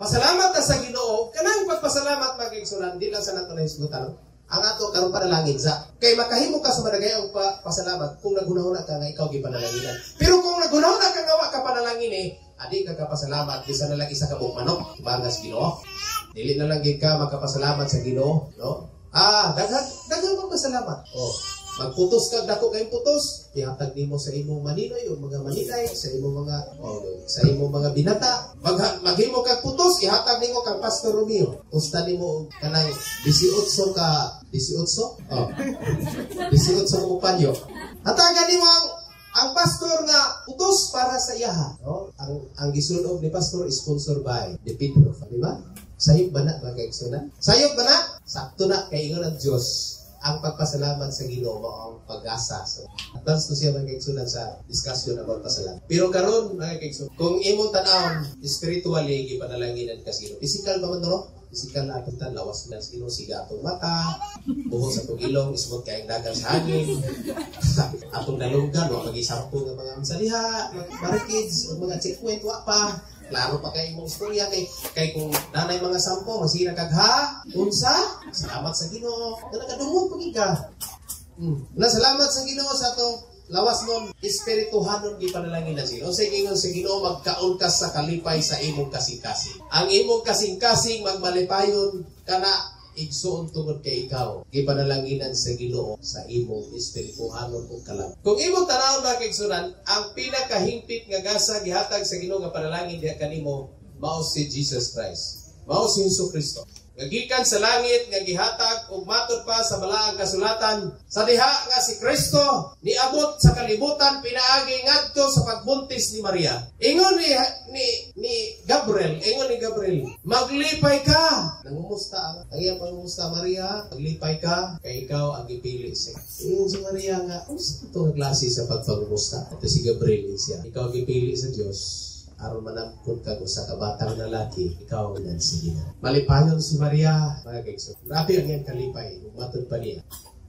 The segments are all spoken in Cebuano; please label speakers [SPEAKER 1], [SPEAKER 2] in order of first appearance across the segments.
[SPEAKER 1] Pasalamat ta sa Ginoo. Kanang pagpasalamat, mga kaigsunan, di lang sa nato nahisgutan, no? Ang ato karon panalangin sa. Kay makahimo ka sa madagayong pasalamat kung naghunahuna ka nga ikaw gipanalanginan. Pero kung naghunahuna ka nga wa ka panalangin eh, adi ka kapasalamat bisan na lang isa ka buok manok. Bangas Ginoo. Dili na lang gid ka makapasalamat sa Ginoo, no? Ah, daghan daghan kang pasalamat. Oh, magputos ka dako kay putos, ihatag nimo sa imong maninoy o mga maninay, sa imong mga oh, sa imong mga binata. Maghimo kag putos, ihatag nimo kang Pastor Romeo. Usta nimo og kanang 18 ka 18? Oh. 18 mo panyo. Hatagan nimo ang pastor nga utos para sa iyaha. No? Ang gisunog ni pastor is sponsor by De Pedro, di ba? Sayop ba na, mga kaigsunan? Sayop ba na? Sakto na kay ingon ang Dios, ang pagpasalamat sa Ginoo mao ang pag-asa. So, advance ko siya, mga kaigsunan, sa discussion about pasalamat. Pero karon, mga kaigsunan, kung imong tan-awon spiritually, gipanalanginan ka sa Ginoo. Physical ba man, no? Physical na atong tan lawas na sa Ginoo, siga atong mata, buhok sa atong ilong, smooth kayong dagan sa hangin. Atong dalunggan, wa pag-isampo nga mga saliha, mga barricades, o mga checkpoint, wa pa. Klaro pa kay imong istorya kay kung nanay mga sampo masira kag ha unsa, salamat sa Ginoo nga nakadungog pagid ka. Na salamat sa Ginoo sa atong lawas nun, espirituhanon gipanalangin na Ginoo. Unsay giingon sa Ginoo? Magkaon ka sa kalipay sa imong kasing-kasing. Ang imong kasing-kasing magmalipayon kana, igsuon, tungod kay ikaw gipanalanginan sa Ginoo sa imong espirituhanon ug kalam. Kung imong tanawon, mga kaigsunan, ang pinakahingpit nga gasa gihatag sa Ginoo nga panalangin diha kanimo mao si Jesus Christ. Mao si Hesus Kristo nga gikan sa langit nga gihatag ug matod pa sa balaang kasulatan sa diha nga si Kristo niabot sa kalibutan pinaagi ngadto sa pagbuntis ni Maria. Ingon ni Gabriel, ingon ni Gabriel, "Maglipay ka." Nangumusta ang iyang pangumusta, "Maria, maglipay ka kay ikaw ang gipili sa." Ingon si Maria nga, "Unsa to nga klase sa pagpangumusta?" Ito si Gabriel siya, "Ikaw ang gipili sa Dios aron manamkon kag usa ka batang lalaki, ikaw nan sa Ginoo." Malipayon si Maria, mga kaigsoon. Grabe ang iyang kalipay, matod pa niya,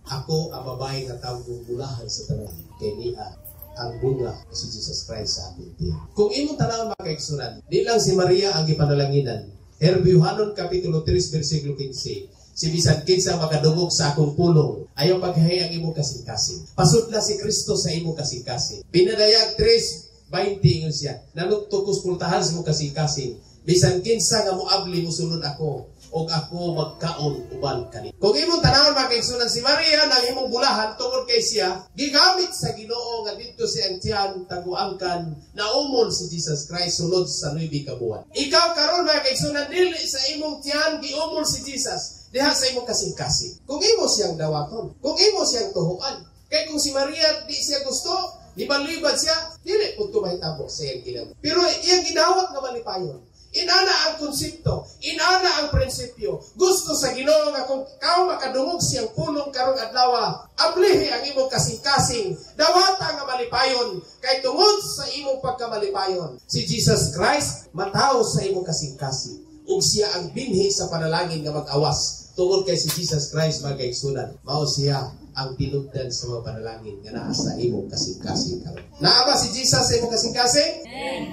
[SPEAKER 1] "Ako ang babae nga tawag bulahan sa tanan kay niya ang bunga si Jesus Christ sa ating tiyan." Kung imong tanawon, mga kaigsunan, di lang si Maria ang gipanalanginan. Herbiyuhanon Kapitulo 3, versikulo 15. "Si bisan kinsa makadungog sa akong pulong, ayaw paghahi ang imong kasing-kasing." Pasudla si Kristo sa imong kasing-kasing. Pinadayag 3:20, ingon siya, "Nanugtog ko pultahan sa imong kasing-kasing. Bisan kinsa nga moabli, musulod ako og ako magkaon uban kani." Kung imong tanawon, mga kaigsunan, si Maria nang imong bulahan tungod kay siya gigamit sa Ginoo nga didto sa iyang tiyan taguangkan naumol si Jesus Christ sulod sa 9 ka buwan. Ikaw karon, mga kaigsunan, dili sa imong tiyan giumol si Jesus, diha sa imong kasing-kasing. Kung imo siyang dawaton, kung imo siyang tuhuan, kay kung si Maria di siya gusto, liban-liban siya, dili pud mahitabo sa iyang kinabuhi. Pero iyang gidawat nga malipayon. Inana ang konsepto, inana ang prinsipyo. Gusto sa Ginoo nga kung ikaw makadungog siyang pulong karong adlaw, ablihi ang imong kasing-kasing, dawata nga malipayon, kay tungod sa imong pagkamalipayon, si Jesus Christ matawo sa imong kasing-kasing. Ug siya ang binhi sa panalangin nga mag-awas tungod kay si Jesus Christ, mga kaigsunan, mao siya ang tinubdan sa mga panalangin nga naa sa imong kasing-kasing karon. Naa ba si Jesus sa imong kasing-kasing?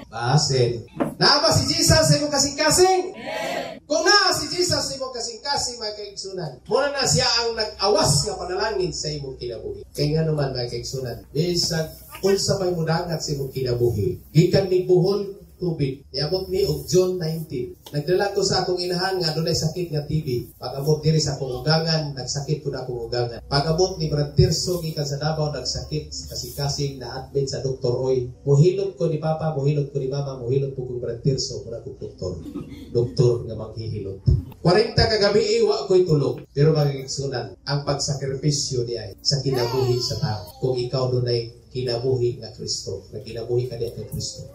[SPEAKER 1] Basin. Naa ba si Jesus sa imong kasing-kasing? Kung naa si Jesus sa imong kasing-kasing, mga kaigsunan, muna na siya ang nag-awas nga panalangin sa imong kinabuhi. Kay nga naman, mga kaigsunan, bisag unsa may mudangat sa imong kinabuhi, gikan ni Bohol tubig. Niabot ni og June 19. Nagdala ko sa akong inahan nga adunay sakit nga TB. Pag-abot diri sa akong ugangan, nagsakit pud akong ugangan. Pag-abot ni Brad Tirso gikan sa Davao, nagsakit sa kasing-kasing, na-admit sa Dr. Oy. Muhilot ko ni Papa, muhilot ko ni Mama, muhilot ko kong Brad Tirso, mura kong doktor. Doktor nga manghihilot. 40 kagabi wa ko'y tulog. Pero mga kaigsunan, ang pagsakripisyo niya sa kinabuhi sa tao. Kung ikaw dunay kinabuhi nga Kristo, na kinabuhi ka niya kay Kristo,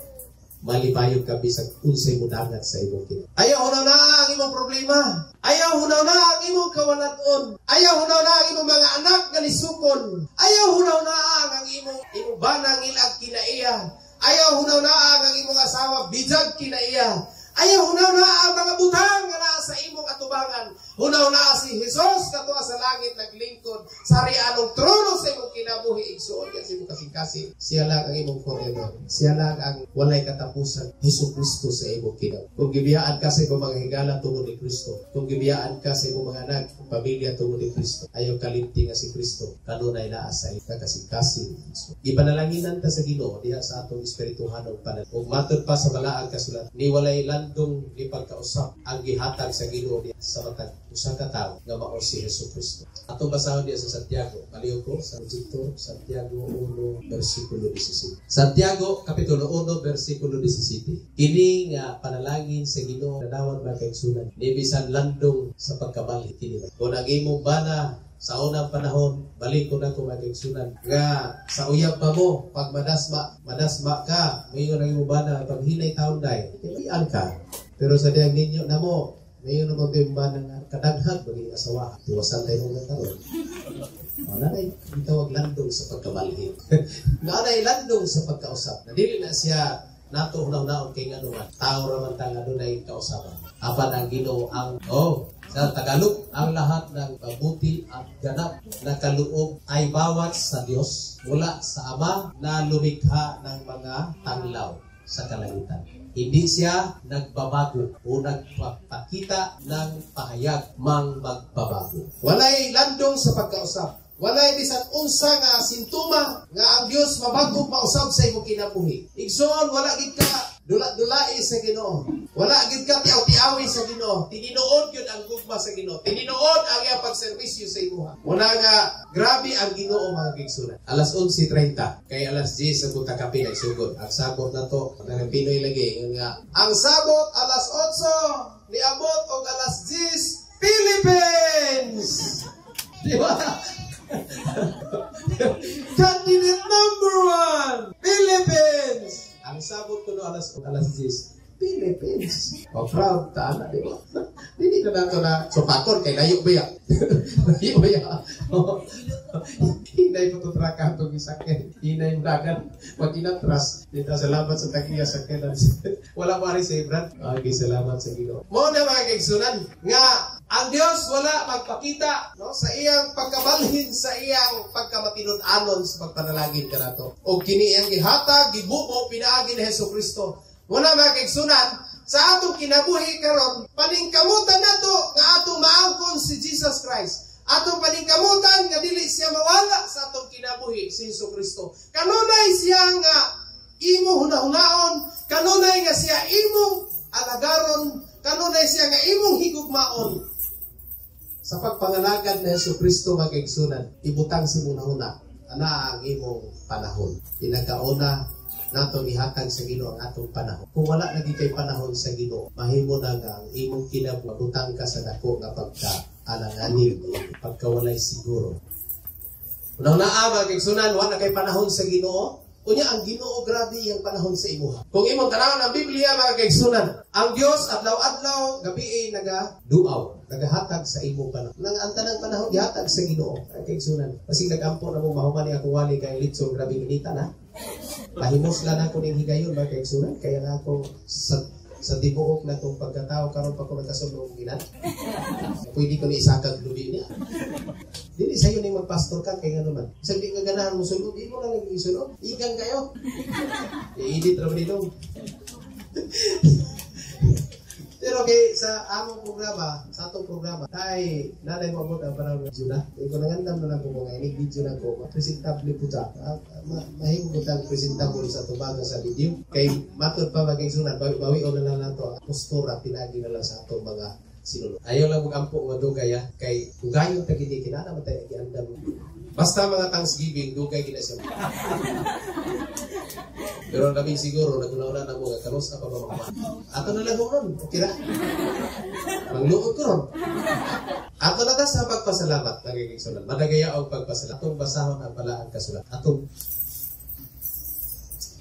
[SPEAKER 1] malipayog ka bisag unsay mudangat sa imong kinabuhi. Ayaw hunaw na ang imong problema. Ayaw hunaw na ang imong kawalaton. Ayaw hunaw na ang imong mga anak nga nisukon. Ayaw hunaw na ang imong banang ilag kinaiya. Ayaw hunaw na ang imong asawa bijag kinaiya. Ayaw hunaw na ang mga butang nga naa sa imong atubangan. Hunaw na si Jesus katuwa sa langit naglingkod. lungsod, sa harianong trono sa imong kinabuhi, igsuon, yan sa imong kasing-kasing. Siya lang ang imong forever. Siya lang ang walay katapusan, Hesus Kristo sa imong kinabuhi. Kung gibiyaan ka sa imong mga higala tungod ni Kristo, kung gibiyaan ka sa imong mga anak, pamilya tungod ni Kristo, ayaw kalimti nga si Kristo kanunay naa sa imong kasing-kasing. Gipanalanginan ta sa Ginoo diha sa atong espirituhanong panahon. Ug matod pa sa balaang kasulat, ni walay landong ni pagkausap ang gihatag sa Ginoo diha sa matag usa ka tawo nga mao si Hesus Kristo. Atong basahon diha sa Santiago. Palihog ko sa projector, Santiago 1 versikulo 17. Santiago kapitulo 1 versikulo 17. Kini nga panalangin sa Ginoo nadawat mga kaigsunan ni bisan landong sa pagkabalhi kini. Kung ang imong bana sa unang panahon, balik ko na ko, mga kaigsunan, nga sa uyab pa mo, pag madasma, madasma ka, mayon ang imong bana, pag hinay taon day, kailan ka. Pero sa diyang ninyo na mo, mayon naman yung bana nga kadanghag, maging asawa, tiwasan tayo ng karon. O, nanay, itawag landong sa pagkabalhin. Nanay landong sa pagkausap. Nadili na siya nato hunaw-naon kay nga naman. Tao raman ta nga dunay kausaban. Apan ang Ginoo ang, oh, sa Tagalog, ang lahat ng mabuti at ganap na kaloob ay bawat sa Diyos mula sa Ama na lumikha ng mga tanglaw sa kalangitan. Hindi siya nagbabago o nagpapakita ng pahayag mang magbabago. Walay landong sa pagkausap. Walay bisan unsa nga sintoma nga ang Dios mabago mausab sa imong kinabuhi. Igsoon, wala gid ka dula-dulai sa Ginoo. Wala gid ka tiaw-tiawi sa Ginoo. Tinuod gyud ang gugma sa Ginoo. Tinuod ang iyang pagserbisyo sa imuha. Muna nga grabe ang Ginoo, mga kaigsunan. Alas 11:30 kay alas 10 sa buta kape ay sugod. Ang sabot na to, ang Pinoy lagi nga ang sabot alas 8 niabot og alas 10 Philippines. Di ba? Candidate number 1, Philippines. Ang sabot ko no alas alas 10, Philippines. O proud ta na, di ba? Dili na nato na supakon kay layo ba ya? Layo ba ya? Hinay mo to traka itong isakyan. Hinay mo dagan. Pag inatras, dito salamat sa tagiya sakyanan. Wala pa rin sa Ibran. Okay, salamat sa Ginoo. Mo na mga kaigsunan nga ang Dios wala magpakita, no, sa iyang pagkabalhin, sa iyang pagkamatinud-anon sa pagpanalangin kanato. O kini iyang gihatag, gibubo pinaagi ni Hesus Kristo. Muna mga kaigsunan, sa atong kinabuhi karon, paningkamutan nato nga atong maangkon si Jesus Christ. Atong paningkamutan nga dili siya mawala sa atong kinabuhi si Hesus Kristo. Kanunay siya nga imong hunahunaon, kanunay nga siya imong alagaron, kanunay siya nga imong higugmaon. Sa pagpangalagad ni Hesus Kristo, mga kaigsunan, ibutang si hunahuna, ana ang imong panahon. Pinakauna natong ihatag sa Ginoo ang atong panahon. Kung wala lagi kay panahon sa Ginoo, mahimo na nga ang imong kinabuhi butang ka sa dako nga pagka-alanganin, pagkawalay siguro. Una-una mga kaigsunan, wala kay panahon sa Ginoo. Unya ang Ginoo grabe iyang panahon sa imuha. Kung imong tanawon ang Biblia, mga kaigsunan, ang Dios adlaw-adlaw gabi naga duaw, nagahatag sa imo panahon. Nang ang tanang panahon gihatag sa Ginoo, mga kaigsunan. Basig nagampo na mo mahuman ni akong wali kay litson grabe inita na. Pahimos lang ako ning higayon, mga kaigsunan, kaya nga ako sa tibuok na itong pagkatao karon pa ko nagkasulong ginan. Pwede ko ni isakag lubi niya. Dili sayo ning magpastor ka kay nga naman. Sa di nga ganahan mo sulod, di mo na lang isulod. Igang kayo. I-edit ra dito. Pero kay sa among programa, sa atong programa, ay nanay mo abot ang panahon ng video na. Kaya kung nangandam na lang ko mga inig video na ko, presentable po ta. Mahimo po tang presentable sa tubaga sa video. Kay matod pa magigsunan, bawi-bawi o na lang nato, postura, pinagi na lang sa atong mga sinulog. Ayaw lang mag-ampo nga dugay ya, kay kung gayon ta gini, kinana man tayo giandam. Basta mga Thanksgiving, dugay gina siya. Pero ang kami siguro, naguna-una na mo, karos na pa ba mga ato na lang ron, okay na? Mangluot ko ron. Ato na ta sa pagpasalamat, nagiging sulat. Madagaya ang pagpasalamat. Atong basahon ang balaang kasulat. Atong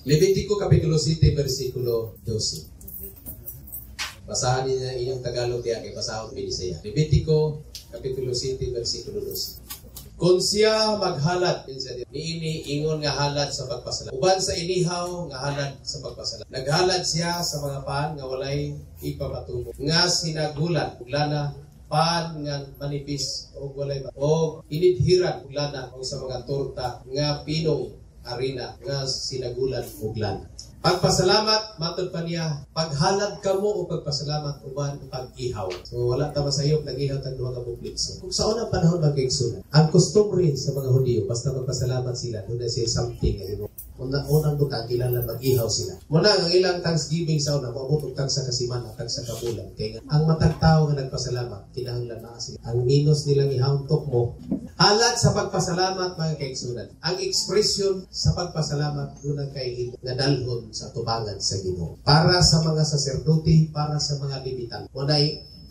[SPEAKER 1] Levitico Kapitulo 7, versikulo 12. Basahan niya inyong Tagalog diya, kay basahon Binisaya. Levitico Kapitulo 7, versikulo 12. Kung siya maghalad, niini ingon nga halad sa pagpasalamat. Uban sa inihaw nga halad sa pagpasalamat. Naghalad siya sa mga paan nga walay ipamatubo. Nga sinagulan, ug lana Pan nga manipis og walay ba og inidhiran og lana o sa mga torta nga pinong arina nga sinagulan og lana. Pagpasalamat, matod pa niya, paghalad kamo o pagpasalamat uban pag-ihaw. So wala ta masayop, nag-ihaw tag duha ka buklit. So kung sa unang panahon, mga kaigsunan, ang kostumbre sa mga Hudiyo, basta magpasalamat sila, doon na siya something. Una, unang butang, kinahanglan mag-ihaw sila. Muna, ang ilang Thanksgiving sa una, moabot og tagsa ka semana, tagsa ka bulan. Kaya nga, ang matag tao nga nagpasalamat, kinahanglan na sila. Ang minus nilang ihawntok mo, halad sa pagpasalamat, mga kaigsunan. Ang expression sa pagpasalamat, doon ang kay nga dalhon sa tubangan sa Ginoo. Para sa mga saserdote, para sa mga Lebitan. Muna,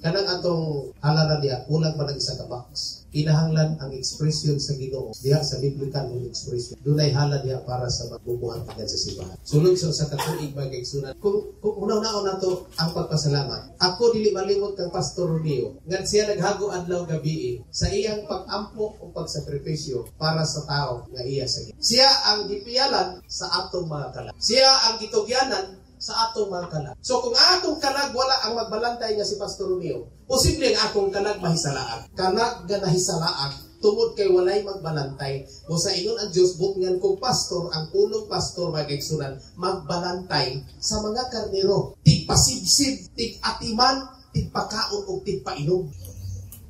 [SPEAKER 1] kanang atong halaran diha, kulang pa ng isa ka box. Kinahanglan ang expression sa Ginoo diha sa biblical ng expression. Dunay hala diha para sa magbubuhat agad sa simbahan. Sulod sa usa ka tuig, mga kaigsunan. Kung una-unaon nato ang pagpasalamat. Ako dili malimot kang Pastor Romeo ngan siya naghago adlaw gabi sa iyang pag-ampo o pagsakripisyo para sa tao nga iya sa Ginoo. Siya ang gipiyalan sa atong mga kalag. Siya ang gitugyanan sa atong mga kalag. So kung atong kalag wala ang magbalantay nga si Pastor Romeo, posible ang akong kalag mahisalaag. Kalag nga nahisalaag tungod kay walay magbalantay. O sa ingon ang Dios, butngan kong pastor, ang unong pastor, mga kaigsunan, magbalantay sa mga karnero. Tigpasibsib, tig-atiman, tigpakaon ug tigpainom.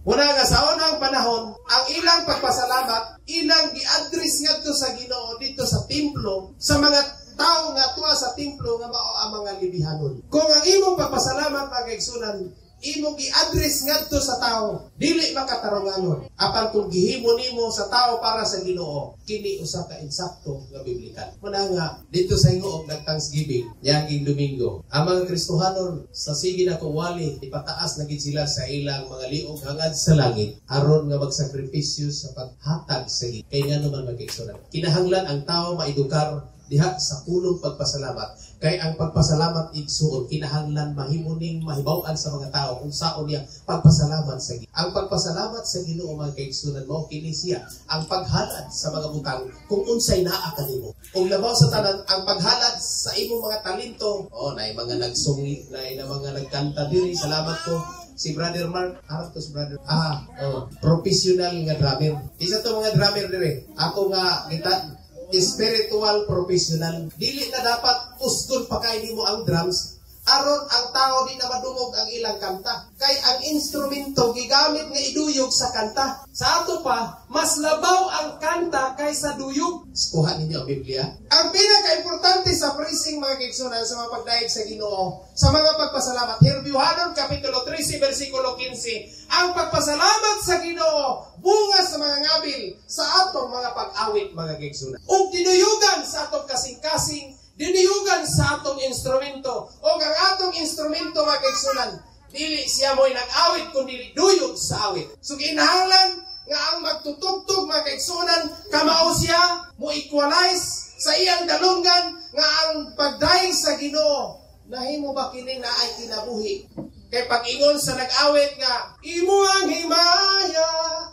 [SPEAKER 1] Una nga sa unang panahon, ang ilang pagpasalamat, ilang gi-address ngadto sa Ginoo dito sa templo, sa mga tao nga tuwa sa templo nga mao ang mga Lebihanon. Kung ang imong pagpasalamat, mga kaigsunan, imong gi-address ngadto sa tao, dili makatarunganon. Apan kung gihimo nimo sa tao para sa Ginoo, kini usa ka insakto nga biblikal. Muna nga dito sa Hingoog nag Thanksgiving niaging Domingo. Ang mga Kristohanon sa sige na wali ipataas na gid sila sa ilang mga liog hangad sa langit aron nga magsakripisyo sa paghatag sa Ginoo. Kay ngano man, mga kaigsunan, kinahanglan ang tao maedukar diha sa pulong pagpasalamat. Kay ang pagpasalamat, igsuon, kinahanglan mahimo ning mahibaw-an sa mga tao kung saon niya pagpasalamat sa Ginoo. Ang pagpasalamat sa Ginoo, mga kaigsunan, mao kini siya ang paghalad sa mga butang kung unsay naa kanimo. Ug labaw sa tanan ang paghalad sa imong mga talento. Oh, naay mga nagsungi, naay na mga nagkanta diri. Salamat ko si Brother Mark, harap to si Brother. Ah, oh, professional nga drummer. Isa to mga drummer diri. Ako nga kita spiritual professional. Dili na dapat usgon pa kay nimo ang drums aron ang tao di na madungog ang ilang kanta. Kay ang instrumento gigamit nga iduyog sa kanta. Sa ato pa, mas labaw ang kanta kaysa duyog. Kuha ninyo ang Biblia. Ang pinaka-importante sa praising, mga kaigsunan, sa mga pagdayeg sa Ginoo, sa mga pagpasalamat, Herbiyuhanon Kapitulo 13, versikulo 15, ang pagpasalamat sa Ginoo, bunga sa mga ngabil, sa atong mga pag-awit, mga kaigsunan. Ug dinuyugan sa atong kasing-kasing, dinuyugan sa atong instrumento. O ang atong instrumento, mga kaigsunan, dili siya mo'y nag-awit, kundi duyog sa awit. So kinahanglan nga ang magtutugtog, mga kaigsunan, kamao siya mo equalize sa iyang dalunggan nga ang pagdayeg sa Ginoo nahimo ba kini naay kinabuhi. Kay pag-ingon sa nag-awit nga imo ang himaya,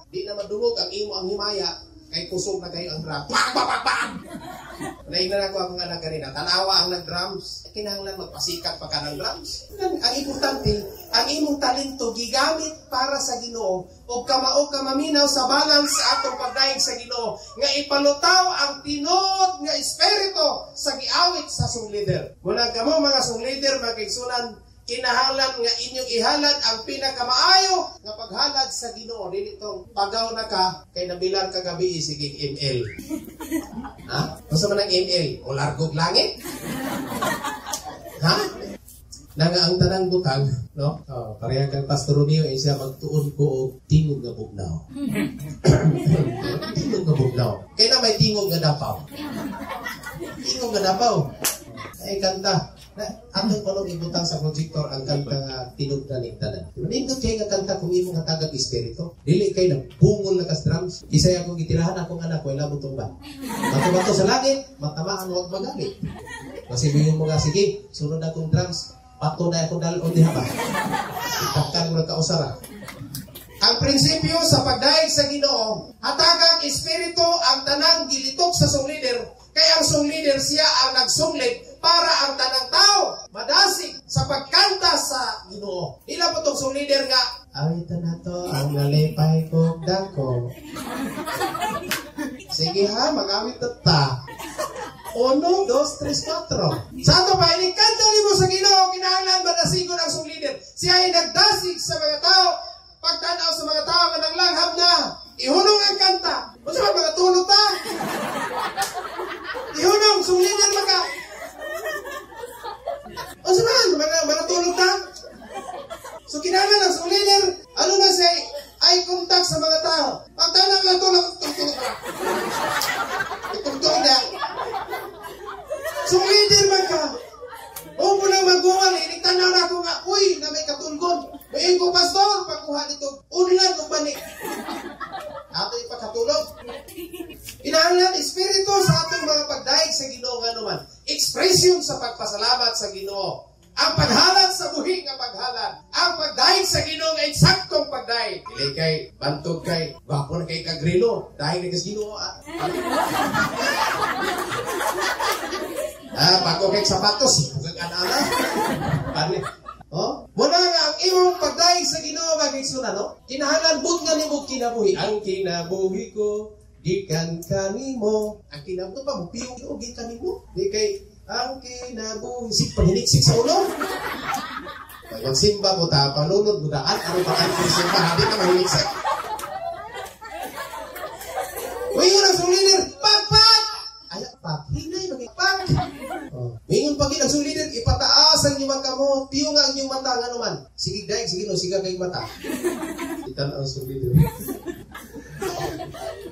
[SPEAKER 1] di na madungog ang imo ang himaya kay kusog na kayo ang drum. Pak pak pak pak. Naingnan ako ang anak kanina. Tanawa ang nag-drums. Kinahanglan magpasikat pa ka ng drums. Ang importante, ang imong talento gigamit para sa Ginoo o kamao ka maminaw sa balance sa atong pagdayeg sa Ginoo nga ipalutaw ang tinuod nga espiritu sa giawit sa song leader. Muna kamo mga song leader, mga kaigsunan, kinahanglan nga inyong ihalad ang pinakamaayo nga paghalad sa Ginoo. Dili tong pagaw na ka kay nabilar kagabi sige ML. Ha? Unsa man ang ML? O largog langit? Ha? Nanga ang tanang butang, no? Oh, pareha kang Pastor Romeo, eh, siya magtuon ko og tingog nga bugnaw. Tingog nga bugnaw. Kaya na may tingog nga dapaw. Tingog nga dapaw. Ay kanta. Na, atong panong ibutang sa projector ang kanta nga tinog na ning tanan. Nindot kay nga kanta kung imong hatagag espiritu. Dili kay nagpungol na kas drums. Isay akong gitirahan akong anak wala mo tumba. Bato-bato sa langit, matamaan wag magalit. Kasi yung mga sige, sunod akong drums, pato na akong dalon diha ba. Itakan mo na kausara. Ang prinsipyo sa pagdayeg sa Ginoo, hatagang espiritu ang tanang gilitok sa song leader, kay ang song leader siya ang nagsunglid para ang tanang tao madasig sa pagkanta sa Ginoo. Ila po tong song leader nga Awitan nato ang nalipay kog dako. Sige ha, mag-awit na ta. Uno, dos, tres, cuatro. Sa ato pa, inikanta nimo sa Ginoo, kinahanglan madasigon ang song leader. Siya ay nagdasig sa mga tao, pagtanaw sa mga tao nga nanglanghab na, ihunong ang kanta. Unsa man mga tulog ta? Ihunong, song leader maka. Unsa man, mga tulog ta? So kinahanglan ang song leader, ano na siya, eye contact sa mga tao. Pagtanaw nga tulog, tulog ka. Tulog na. So leader man ka. O mo nang maguwal, inigtanaw na ako nga, uy, na may katulgon. May ko, pastor, pagkuha nito, unlan o bani. Ato ipakatulog. Kinahanglan, espiritu sa atong mga pagdaig sa Ginoo nga naman. Expression sa pagpasalamat sa Ginoo. Ang paghalat sa buhi nga paghalat. Ang pagdaig sa Ginoo nga eksaktong pagdaig. Dili kay bantog kay gwapo na kay kagrilo. Dahil na sa Ginoo. Bago kay sapatos, bugag ana-ana. Pani. Oh, muna nga ang imong pagdaig sa Ginoo magigsunan, no? Kinahanglan bud nga nimo kinabuhi. Ang kinabuhi ko gikan kanimo. Ang kinabuhi pa mo piyong og gikan nimo. Di kay ang kinabuhi sig panghiniksik sa ulo. Magsimba mo ta panunod mo daan aron pa kan simba di ka mahiniksik. Wingon ang song leader, pagpag! Ay, pag hinay magipag. Oh. Wingon pag ang song leader, ipataas ang inyong kamot, piyo nga ang inyong mata nga naman. Sige daig, sige no, siga kay mata. Itan ang song leader.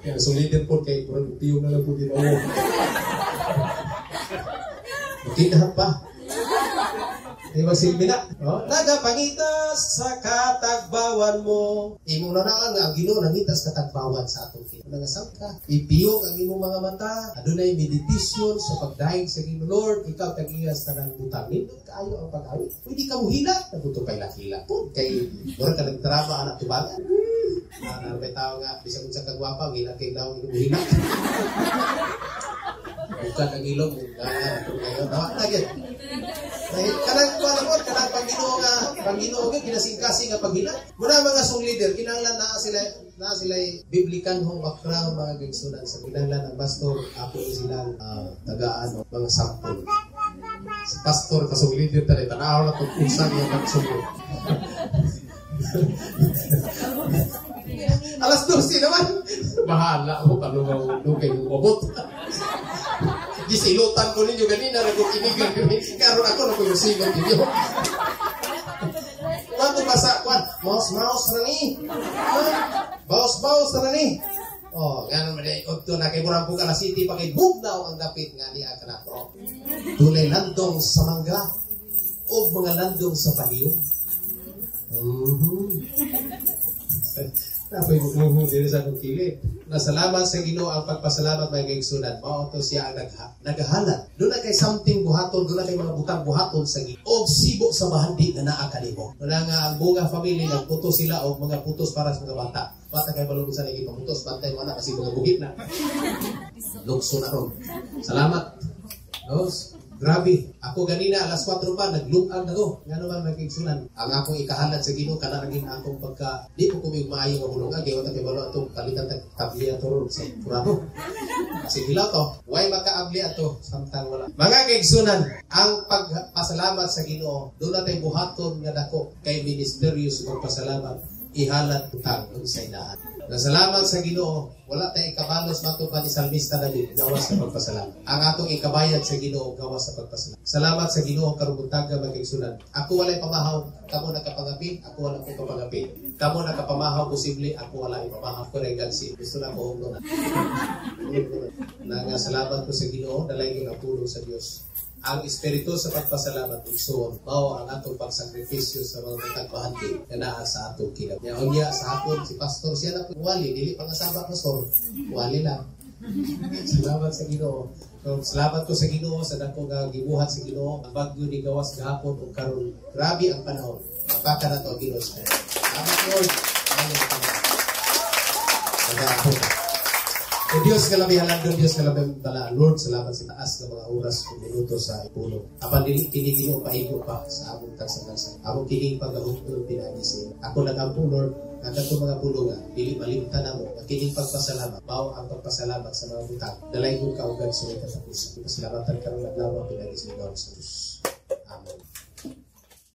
[SPEAKER 1] Kaya song leader po kay murag piyo na lang po Ginoo. Makita pa. Di ba silbi na? Oh, nagapangitas sa katagbawan mo. Imong nanaan nga ang Ginoo nangitas katagbawan sa atong kinabuhi. Nangasam ka. Ipiyong ang imong mga mata. Adunay meditation sa pagdaig sa Ginoo. Lord, ikaw tag-iyas tanang butang. Nindot kaayo ang pag-awit. Pwede ka muhila. Naguto kay lakila po. Kay mura ka nagtraba anak tubangan. May tao nga bisag unsa ka gwapa, ngila kay naong muhila. Bukan ang ilong, nga na gyud. Kanang kuan kanang Panginoon nga kinasingkasing nga paghila. Muna mga song leader kinahanglan na sila biblikan hong background mga gigsunan sa kinahanglan ang pastor apo ni silang tagaan mga sample. Sa pastor ka song leader tani tan-aw na tong unsa nga pagsugo. Alas 12 naman. Bahala mo kalungaw kay mabot. Gisilutan ko ninyo ganina ra ko kinigan karon ako ra ko yung silot ninyo. Kwanto pa sa kwan? Maos-maos ra ni. Baos-baos ra ni. Oh, ngano man ay udto na kay murang ka na city pa kay bugnaw ang dapit nga niya kanato. Dunay landong sa mangga ug mga landong sa paliyong. Napoy mo diri sa akong kilid. Nasalamat sa Ginoo ang pagpasalamat mga kaigsunan. Mao to siya ang naghahalat. Doon na kay something buhaton, doon na kay mga butang buhaton sa Ginoo. Og sibo sa bahandi nga naa kanimo. Wala nga ang bunga family nagputos sila og mga putos para sa mga bata. Bata kay balong sa naging pamutos, bantay mo na kasi mga bugit na. Lukso na ron. Salamat. Dos. Grabe. Ako ganina alas 4 pa naglungag na ko. Ngano man mga kaigsunan, ang akong ikahalat sa Ginoo kana naging akong pagka di ko kumig maayo nga hulungag kay wala kay balo atong palitan tag tabli ato ron sa Purano. Sige lang to. Way makaabli ato samtang wala. Mga kaigsunan, ang pagpasalamat sa Ginoo doon natay buhaton nga dako kay ministeryo sa pagpasalamat ihalat utang unsay daan. Nasalamat sa Ginoo, wala tay ikabalos mato pa ni Salmista David gawas sa pagpasalamat. Ang atong ikabayad sa Ginoo gawas sa pagpasalamat. Salamat sa Ginoo karong buntaga mga kaigsunan. Ako walay pamahaw, kamo nakapangapin, ako wala ko kapangapin. Kamo nakapamahaw posible, ako wala ipamahaw ko rin gansi. Gusto na ko na. Nga salamat ko sa Ginoo, dalay ko ang pulong sa Dios. Ang espiritu sa pagpasalamat igsoon mao ang atong pagsakripisyo sa mga butang bahandi nga naa sa atong kinabuhi. Unya sa hapon si pastor siya na wali dili pangasaba pastor, wali lang. Salamat sa Ginoo. So, salamat ko sa Ginoo sa dako nga gibuhat sa Ginoo. Ang bagyo ni gawas gahapon ug karon. Grabe ang panahon. Baka na to ang Ginoo. Salamat Lord. Amen. O Diyos nga labi halandon, Diyos nga labi balaan, Lord, salamat sa taas ng mga oras ug minuto sa pulong. Apan dili kini, Ginoo, paigo pa sa among tagsa. Among kining paggahom pinaagi sa imo. Ako nagampo, Lord, nga kadtong mga pulonga, dili malimtan namo nga kining pagpasalamat, mao ang pagpasalamat sa mga butang. Dalaygon ka ugad sa may katapusan. Pasalamatan karong adlaw pinaagi sa Lord sa Diyos. Amen.